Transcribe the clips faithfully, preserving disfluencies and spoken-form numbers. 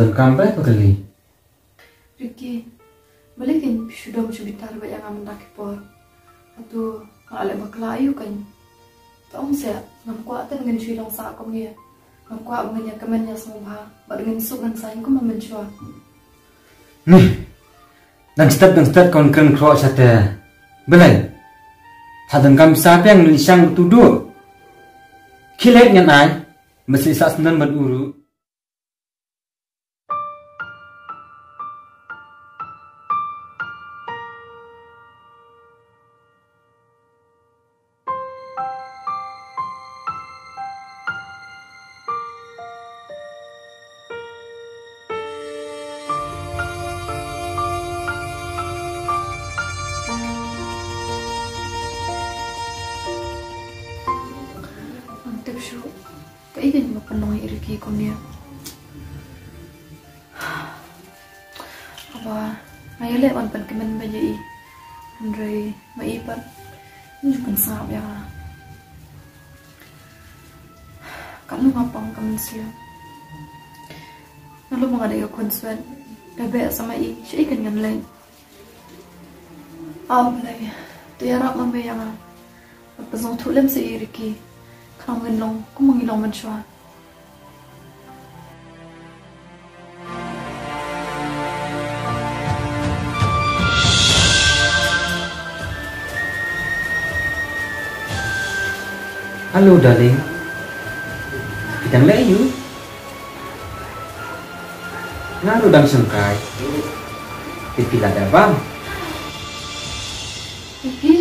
Donkam ba ka kali. Ricky, balei kein phi shu dom shu bitar bad ïa nga mynta ki por? Hato nga la leh bakla aïu kein? To ong seh, ngam kwah te ngin shu long sah kumne. Ngam kwah ba ngin ïa kmen ïa sngewbha bad ngin suk ngin saiñ kum mynshuwa. Nih. Dang step dang step kon kren khroh shate. Balei? Pha donkam pisa biang lynshang tu duh. Khie leit ngan ai. Masi sa snem bad uru. Ngam tip shuh kaei kaba pynlong ïa i Ricky kumne. Haba nga ïaleh ban pynkmen bha ïa i, hynrei ma i pat ym ju pynsngap ïa nga. Katno nga pang ka mynsiem. Nalor ba nga dei ka khun swet, da beh sa ma i, shaei kein ngan leit. Aw Blei, to ïarap ma me ïa nga. Bad pynsngewthuh lem sa ïa i Ricky, khnang ba ngin long kum ma ngi long mynshuwa. Hello darling. Phi dang leh aïu? Nga ruh dang shangkai. Te phi la da bam? Phi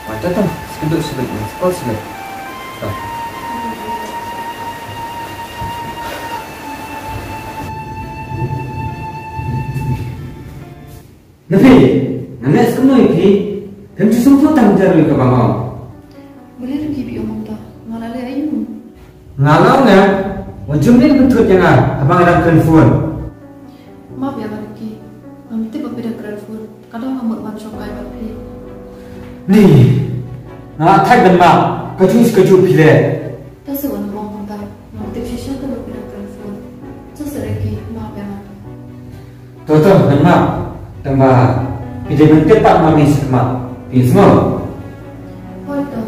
Mata tang, sekejap, sekejap, sekejap, sekejap. Tang. Napi, nga leh skumno ïa phi? Phim ju sngewthuh tang ïa kaba nga ong. Balei Ricky phi ong kumta? Nga la leh aïu? Nga la ong ïa, wat ju mih bynthut ïa nga haba nga dang kren phone. Map ïa nga Ricky, ngam tip ba phi dang kren phone. Ka daw nga mut ban shongkai bad phi. Ni, nga la thait ban map, kajuh shi kajuh phi leh. Te shu wan ong kumta, ngam tip shisha te ba phi dang kren phone. Shisha Ricky, map ïa nga. To to, ngan map. Tang ba phi dei ban tip pat ma ngi sha khmat. Phi sngew? Hooid to,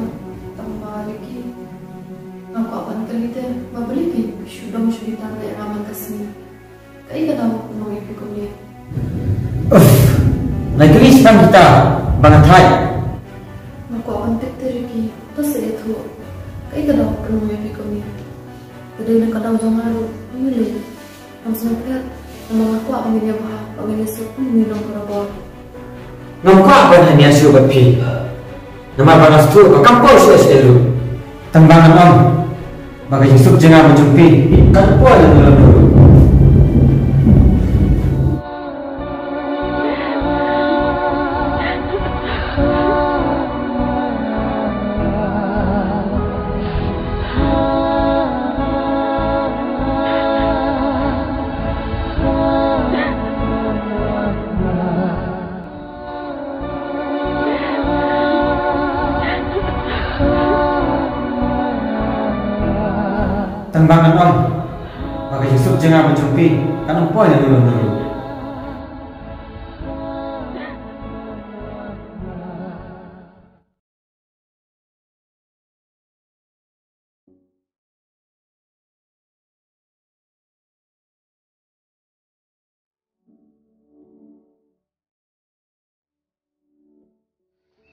tang ba Ricky, nga kwah ban kylli te ba balei phi shu dom shu bitar ïa nga man ka sngi. Kaei ka daw ba pynlong ïa phi kumne? Uff, nga kylli shaphang kita ba nga thait. Nga kwah ban tip te Ricky, to sa ïathuh. Kaei ka daw ba pynlong ïa phi kumne? Ka dei na ka daw jong nga ruh, ym lei. Ngam sngewphet, namar nga kwah ba ngin ïa bha, ba ngin ïa suk kum ngi nongparabor. Ngam kwah ban hynñiew shuh bad phi. Namar ba nga sngewthuh ba kam poi shuh shuh ruh. Tang ba ngan ong ba ka jingsuk jingim jong phi kan poi lano lano ruh. Tang ba ngan ong ba ka jingsuk jingim jong phi kan ym poi lano lano ruh.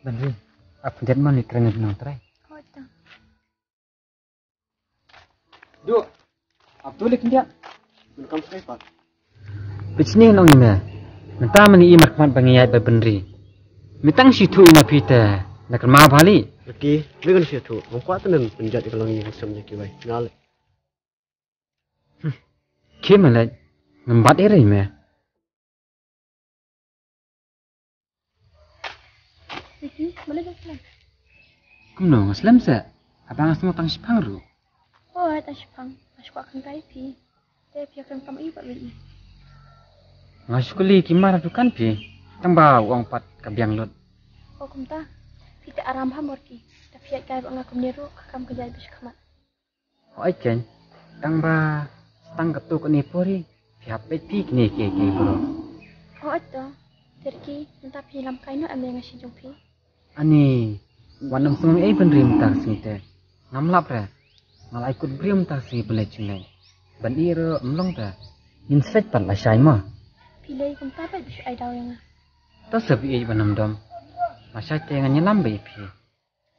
Bynriew, ap khyndiat mo, ngi trei ngan nang trei. Hooid tang. Duh, ap tu leh khyndiat. Bun kam trei pat. Phi sngewthuh ïa me. Mynta mynne i markhmat ba ngi ïaid bad Bynriew. Me tang sngewthuh ïa ma phi te na kynmaw bha lei. Laki, me kan sngewthuh. Ngam kwah te men pynjot ïa ka longïing handsome jong kiwei. Nga leh. Hmm. Khie me leit. Ngam bat ïa re me. Vicky, balei ba phi leit? Kumno, nga slem seh? Haba nga sngew tang shipang ruh. Oh, tang shipang. Nga shu kwah kyntait ïa phi. Te phi ïa kren kam i pat bad i. Nga shu kylli ki mar dukan phi. Tang ba u ong pat ka biang lut. Oh, kumta. Phi te aram bha mor ki. Da phi ïaid kai bad nga kumne ruh, ka kam ka jai bishkhamat. Hooid keiñ, tang ba tang katto katne por hi phi hap peit phi kine kiei kiei baroh. Hooid to, te Ricky, mynta phi lam kai noh em ïa nga shi jong phi? Ani, wat nym sngew ei ban ri mynta ka sngi te. Ngam lap re. Nga la ai kut briew mynta ka sngi ban leit shuh lei. Ban ïeh ruh ym long te. Ngin sait pat lashai mo. Phi lei kumta pat ba shu ai daw ïa nga. To sa phi ïeit ban ym dom. Lashai te ngan ïalam beit ïa phi.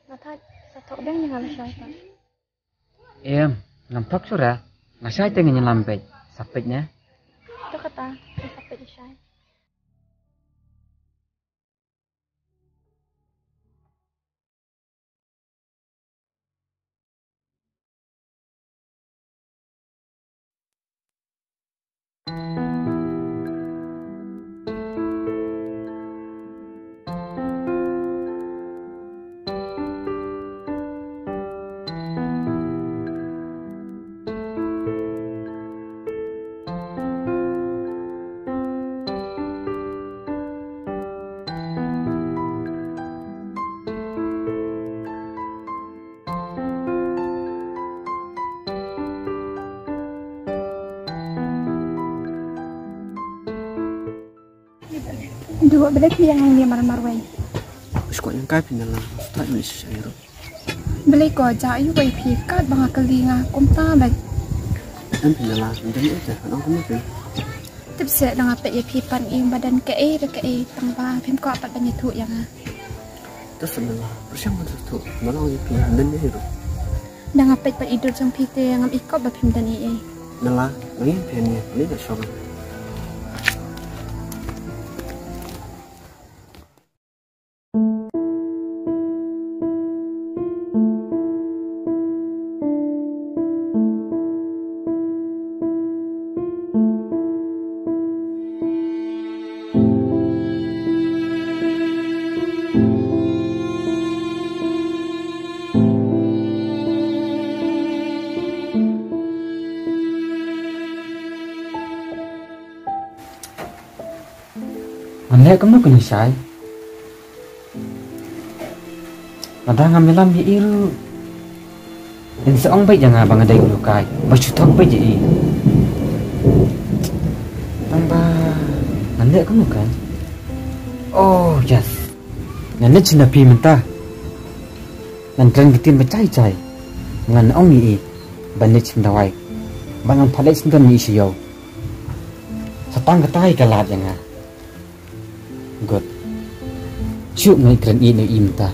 Nga thait, sa thok biang ïa nga lashai pat. Em, ngam thok shuh re. Lashai te ngin ïalam beit. Sa peit ne? To kata, sa peit lashai. Duh, balei phi ïeng hangne mar marwei? Shu kwah ïeng kai phi Nala, start ni shisha ïa ruh. Balei ko, jia aïu wei phi, kat ba nga kylli nga kumta beit. Em phi Nala, ym don ei te, ngan ong kumno phi? Tip seh, da nga peit ïa phi pat ïa ba don kaei re kaei, tang ba phim kwah pat ban ïathuh ïa nga. To sngewbha, pyrshang ban sngewthuh, nga la ong ïa phi, ym don ei ruh. Da nga peit pat i dur jong phi te ngam i kop ba phim don ei ei. Nala, nga ïeng phi hangne, leit noh shuwa. Ngan leh kumno kane Shai? Lada ngam ïalam ïa i ruh, in sa ong beit ïa nga ba nga dei u lehkai ba shu thok beit ïa i. Tang ba ngan leh kumno kan? Oh yes, ngan leit shim na phi mynta. Ngan kren ktien ba jai jai. Ngan ong ïa i ban leit shim dawai, ba ngan phah leit shim don ïa i sha ïew. Sa tang kata hi ka lad ïa nga. Good. Shu ngan kren ïa i mynta.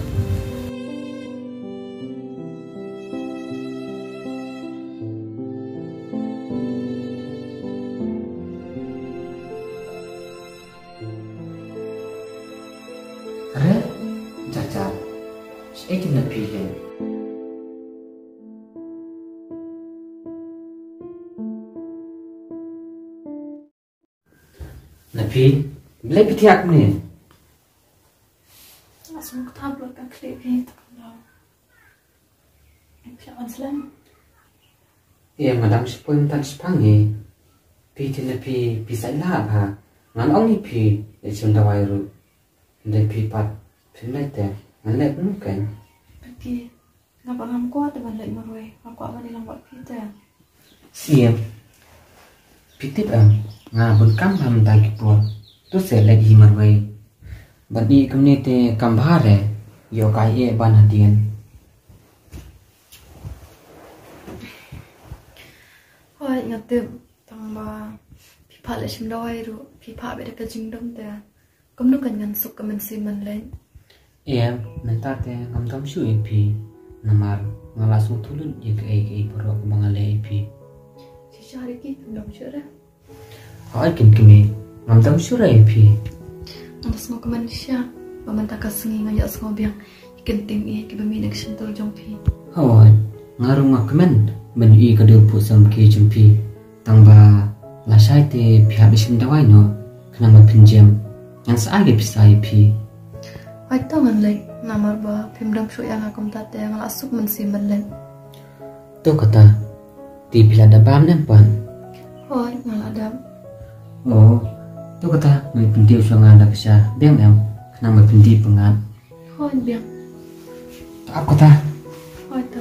Re, Jaja, shaei te na phi hi? Na phi, balei phi thiah kumne? Nga sngewthuh ba ka khlieh phi tang ba phi wan slem. Ïa, nga dang shu poi mynta shipang hi. Phi te na phi, phi sait lah ha. Ngan ong ïa phi, leit shim dawai ruh. Hynrei phi pat phim leit te, ngan leh kumno kein? Phi, nga pat ngam kwah te ban leit marwei, nga kwah ban ïalam bad phi te. Siem, phi tip em, nga bun kam ha mynta ki por. To sa leit hi marwei. Ban ïeh kumne te kam bha re, ïoh kai eh ban hadien. Hooid, nga tip, tang ba phi phah leit shim dawai ruh, phi phah beit da ka jingdom te. Kumno kan ngan suk ka mynsiem ban leit? Em, mynta te ngam dom shuh ïa phi. Namar nga la sngewthuh lut ïa kaei kaei baroh kaba nga leh ïa phi. Shisha Ricky, ngam dom shuh re. Hooid keiñ kmie, ngam dom shuh re ïa phi. Nga da sngewkmen shisha ba mynta ka sngi nga ïohsngew biang ïa ki kyntien ïeit kiba mih na ka shyntur jong phi. Hooid, nga ruh nga kmen ban ïohi ka dur phuh samrkhie jong phi. Tang ba lashai te phi hap ïa shim dawai noh, khnang ba phin jem. Ngan sa ai ka pisa ïa phi. Hooid to ngan leit. Namar ba phim dam shuh ïa nga kumta te nga la suk mynsiem ban leit. To kata. Te phi la dap bam ne em pat? Hooid, nga la dap. Oh. To kata, ngan pyntip shuwa nga da ka sha biang em. Khnang ba pyntip pyngngad. Hooid biang. To ap kata. Hooid to.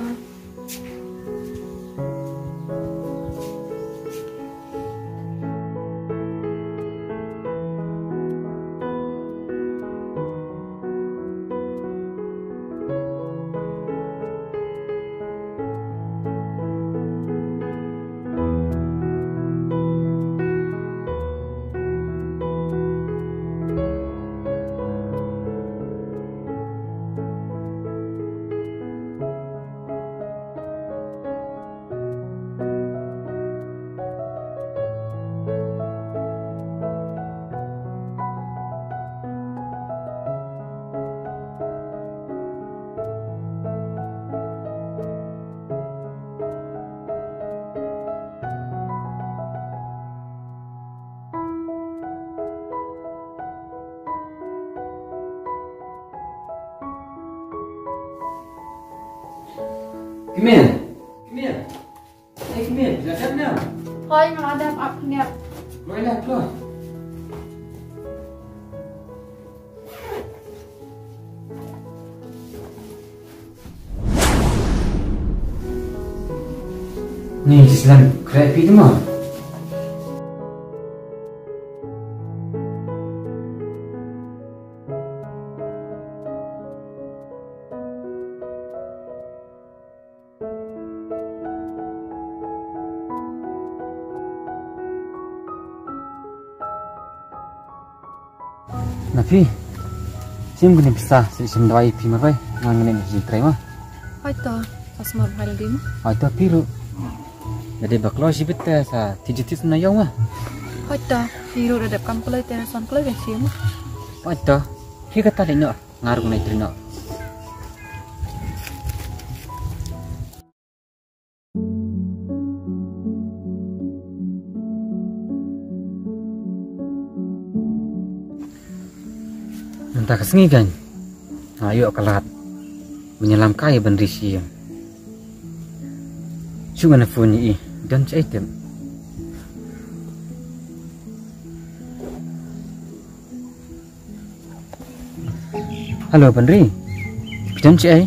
Come here. Come here. Hey, come here. Phi la dep ne em? Hooid, nga la dep, ap khyndiat. Kloi la, kloi. Ni, shisha, khreh phi tu mo. Na phi, shim kine pisa, sa shim dawai phi marwei, ngan ngin ïa trei ma. Hooid to, sa sumar bha lade ma. Hooid to, phi ruh. Lada ba kloi shibit te sa thied jingthied na ïew ma. Hooid to, phi ruh da dep kam kloi te sa kloi kan shim ma. Hooid to, phi kata leit noh. Nga ruh ngan trei noh. Mynta ka sngi kan nga ïoh ka lad ban ïalam kai ïa Bynriew sha ïing. Shu ngan phone ïa i, don shaei tip. Hello Bynriew. Phi don shaei?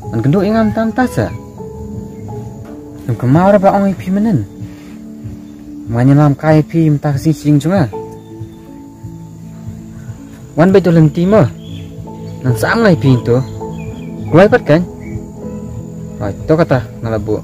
Ngan kynduh ïa nga mynta mynta sa. Ngam kynmaw ruh ba ong ïa phi mynnin. Ngan ïalam kai ïa phi mynta ka sngi sha ïing jong nga. Wan beit to lynti mo. Ngan sam ngai ïa phi to. Kloi pat kan? Hooid, to kata nga la buh.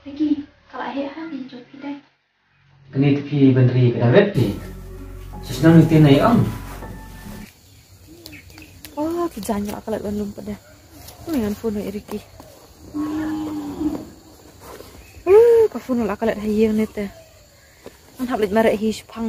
Ricky, ka la heh ha, phi jop phi dei. Kane te phi Bynriew ka da ret phi. Sa shnong ni te na i ong. Oh, ki jaiñ la ka la wan lum pada. Ngan phone ïa Ricky. Uh, ka phone la ka la ha ïing ne te. Ngan hap leit mareh hi shipang.